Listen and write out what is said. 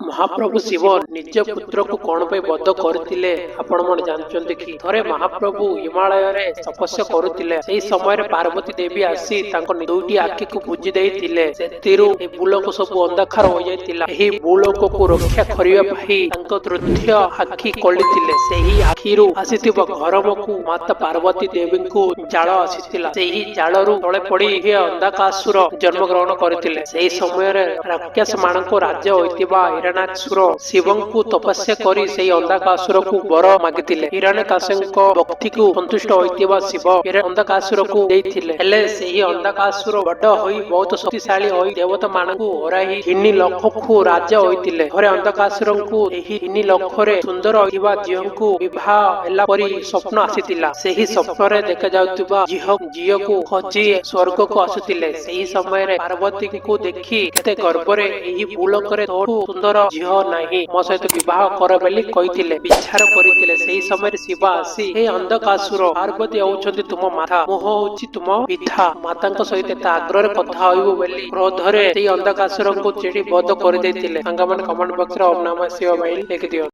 ମହାପ୍ରଭୁ ଶିବ ନିଜ ପୁତ୍ରକୁ କଣ ପାଇଁ ବଧ କରିଥିଲେ, ଆପଣମାନେ ଜାଣିଛନ୍ତି କି? ଥରେ ମହାପ୍ରଭୁ ହିମାଳୟରେ ତପସ୍ୟା କରୁଥିଲେ। ସେହି ସମୟରେ ପାର୍ବତୀ ଦେବୀ ଆସି ତାଙ୍କ ଦୁଇଟି ଆଖିକୁ ବୁଜି ଦେଇଥିଲେ। ସେଥିରୁ ଏହି ଭୂଲୋକ ସବୁ ଅନ୍ଧକାର ହୋଇଯାଇଥିଲା। ଏହି ଭୂଲୋକକୁ ରକ୍ଷା କରିବା ପାଇଁ ତାଙ୍କ ତୃତୀୟ ଆଖି ଖୋଲିଥିଲେ। ସେହି ଆଖିରୁ ଆସିଥିବା ଗରମକୁ ମାତା ପାର୍ବତୀ ଦେବୀଙ୍କୁ ଝାଳ ଆସିଥିଲା। ସେହି ଝାଳରୁ ତଳେ ପଡି ଏହି ଅନ୍ଧକାସୁର ଜନ୍ମ ଗ୍ରହଣ କରିଥିଲେ। ସେହି ସମୟରେ ରାକ୍ଷସ ମାନଙ୍କ ରାଜା ହୋଇଥିବା ହିରଣ୍ୟାକାସୁର ଶିବଙ୍କୁ ତପସ୍ୟା କରି ସେହି ଅନ୍ଧକାସୁରକୁ ବର ମାଗିଥିଲେ। ହିରଣ୍ୟକାସୁରଙ୍କ ଭକ୍ତିକୁ ସନ୍ତୁଷ୍ଟ ହୋଇଥିବା ଶିବ ଅନ୍ଧକାସୁରକୁ ଦେଇଥିଲେ। ହେଲେ ସେହି ଅନ୍ଧକାସୁର ବଡ ହୋଇ ବହୁତ ଶକ୍ତିଶାଳୀ ହୋଇ ଦେବତା ମାନଙ୍କୁ ହରାଇ ତିନି ଲୋକକୁ ରାଜା ହୋଇଥିଲେ। ଥରେ ଅନ୍ଧକାସୁରଙ୍କୁ ଏହି ତିନି ଲୋକରେ ସୁନ୍ଦର ଥିବା ଝିଅଙ୍କୁ ବିବାହ ହେଲା ପରି ସ୍ୱପ୍ନ ଆସିଥିଲା। ସେହି ସ୍ୱପ୍ନରେ ଦେଖାଯାଉଥିବା ଝିଅକୁ ଖୋଜି ସ୍ୱର୍ଗକୁ ଆସୁଥିଲେ। ସେହି ସମୟରେ ପାର୍ବତୀଙ୍କୁ ଦେଖି କେତେ ଗର୍ବରେ ଏହି ଭୂଲୋକରେ ତୋଠୁ ସୁନ୍ଦର ଝିଅ ନାହିଁ, ମୋ ସହିତ ବିବାହ କର ବୋଲି କହିଥିଲେ, ବିଚାର କରିଥିଲେ। ସେହି ସମୟରେ ଶିବ ଆସି, ହେ ଅନ୍ଧକାସୁର, ପାର୍ବତୀ ହେଉଛନ୍ତି ତୁମ ମାତା, ମୁଁ ହଉଛି ତୁମ ପିତା, ମାତାଙ୍କ ସହିତ ଏତେ ଆଗ୍ରହରେ କଥା ହୋଇବୁ ବୋଲି କ୍ରୋଧରେ ସେହି ଅନ୍ଧକାସୁରଙ୍କୁ ଚିଡି ବଧ କରିଦେଇଥିଲେ। ସାଙ୍ଗମାନେ, କମେଣ୍ଟ ବକ୍ସରେ ଓମ୍ ନମଃ ଶିବାୟ ଲେଖିଦିଅନ୍ତୁ।